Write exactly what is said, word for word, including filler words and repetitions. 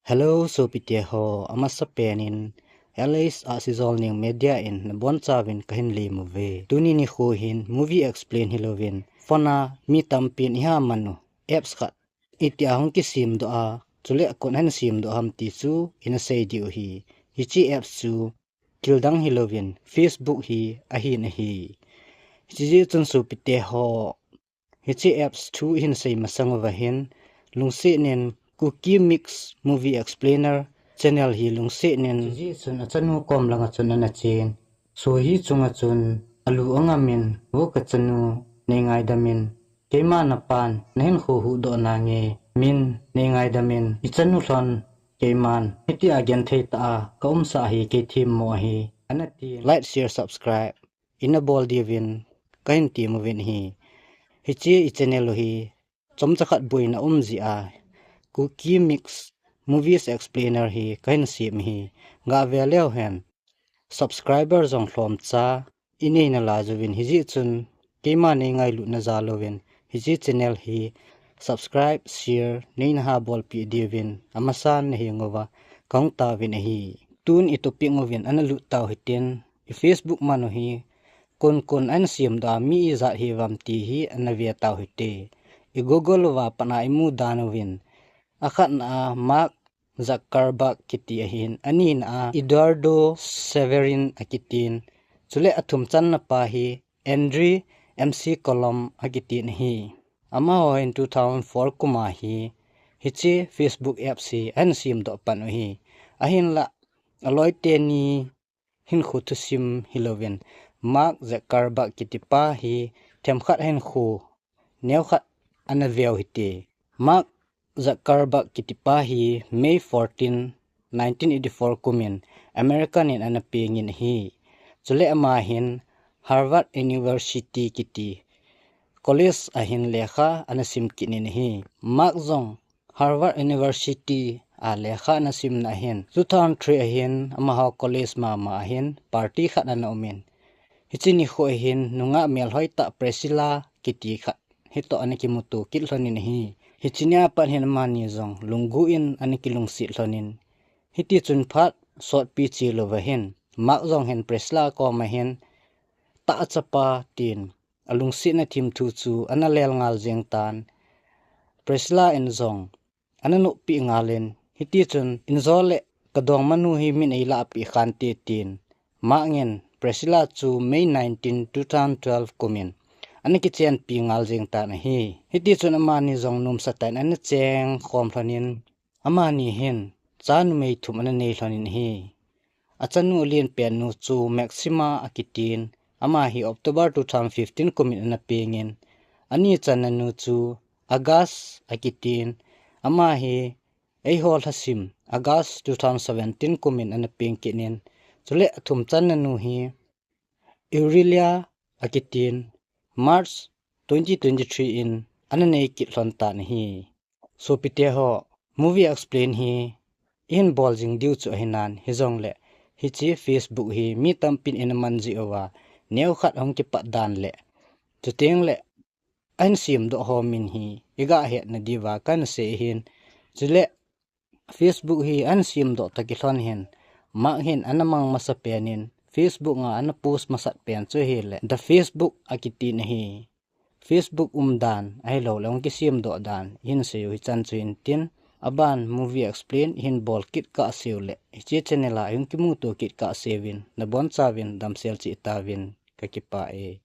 Hello, sopite ho, amasa penin, L S a Sijolneng Media in nabonchauvin kahin lem uve. Tuni nikho hin movie explain hilouvin, phone a mi tampin iha man u apps khat itia hung kisemdoh a, chule koin ahin semdoh ham ti chu ina sei diu ahi. Hiche apps chu thildang hilouvin Facebook hi ahin ahi. Hijeh chun sopite ho, hiche apps thu ihin sei masang uva hin, lungset in Kuki Mix Movie Explainer channel hi lungset in. Hijeh chun achanu kom langa chun ana chen. Sopi chunga chun alu angamin, Vo kachanu, nei ngaidamin, keima napan nahinkho huhdoh nange, min nei ngaidamin, ichanu lhon keiman hitia genthei tah a kaumsah hi kei themmo ahi, ana tin. Like, share, subscribe ina bol diuvin kahin tem uvin ahi. Hiche i channel u hi chomcha khat boina um jeh a Kuki Mix Movies Explainer hi kahin sem ahi. Gave leu hen, subscriber jong lhomcha inei nalai uvin, hijeh chun keima nei ngailutna jal uvin hiche channel hi subscribe, share neina ha bolpeh diuvin amasan nahenguva kahung taovin ahi. Tun i topic uvin ana lut tau hitin, i Facebook man u hi konkon ahin semdoh a, mi ijat hiuvam ti hi ana ve tau hite. I Google uva pat a imu dan uvin, akhatna a Mark Zuckerberg kiti ahin, anina a Eduardo Saverin akitin, chule athum channa pa hi Andrew McCollum akitin ahi. Amaho hin two thousand four kum a hi hiche Facebook apps hi ahin semdoh pan u ahi. Ahinla aloi teni hinkho thusim hilouvin, Mark Zuckerberg kiti pa hi themkhat hinkho neokhat ana veu hite. Mark Zuckerberg kiti pa hi May fourteen, nineteen eighty-four kumin American in ana pengin ahi. Chule ama hin Harvard University kiti college a hin lekha ana sim kit in ahi. Mark jong Harvard University a lekha ana simna ahin, two thousand three ahin amaho college mama ahin party khat ana umin, hiche nikho ahin nungah melhoi tah Priscilla kiti khat hitoh ana kimuto kit lhonin ahi. Hiche nia pat hin amani jong lunggu in ana kilungset lhonin, hiti chun phat sotpi chelouva hin Mark jong hin Priscilla koma hin, tahchapa tin alungsetna thimthu chu ana lel ngal jeng tan. Priscilla in jong ana noppi ngalin, hiti chun injo le kadongmanu hi min eilah peh khante tin Mark in Priscilla chu May nineteen, two thousand twelve kumin ana kichenpi ngal jeng tan ahi. Hiti chun amani jong nomsa tah in ana cheng khom lhonin, amani hin cha numei thum ana nei lhonin ahi. Achanu alen pennu chu Maxima akitin, ama hi October two thousand fifteen kumin ana pengin, ani channa nu chu August akitin, ama hi eiho lhasim August two thousand seventeen kumin ana peng kit in, chule athum channa nu hi Aurelia akitin, March twenty twenty-three in ana nei kit lhon tan ahi. Sopite ho, movie explain hi ihin bol jing diu chu ahinan, hijongle hiche Facebook hi mi tampin ina man jeh uva neokhat hung kipat dan le, chuteng le ahin semdoh ho min hi iga hetna diuva kana sei ahin. Chule Facebook hi ahin semdoh toh kilhon hin Mark hin ana mang masa penin Facebook a ana post masat pen chu ahile The Facebook akitin ahi. Facebook umdan ahilouleh hung kisemdoh dan ihin sei u hichan chu hintin, aban movie explain ihin bol kit kahseu le hiche channel a ihung kimuto kit kahseuvin nabonchauvin damsel cheh tauvin, kakipah e.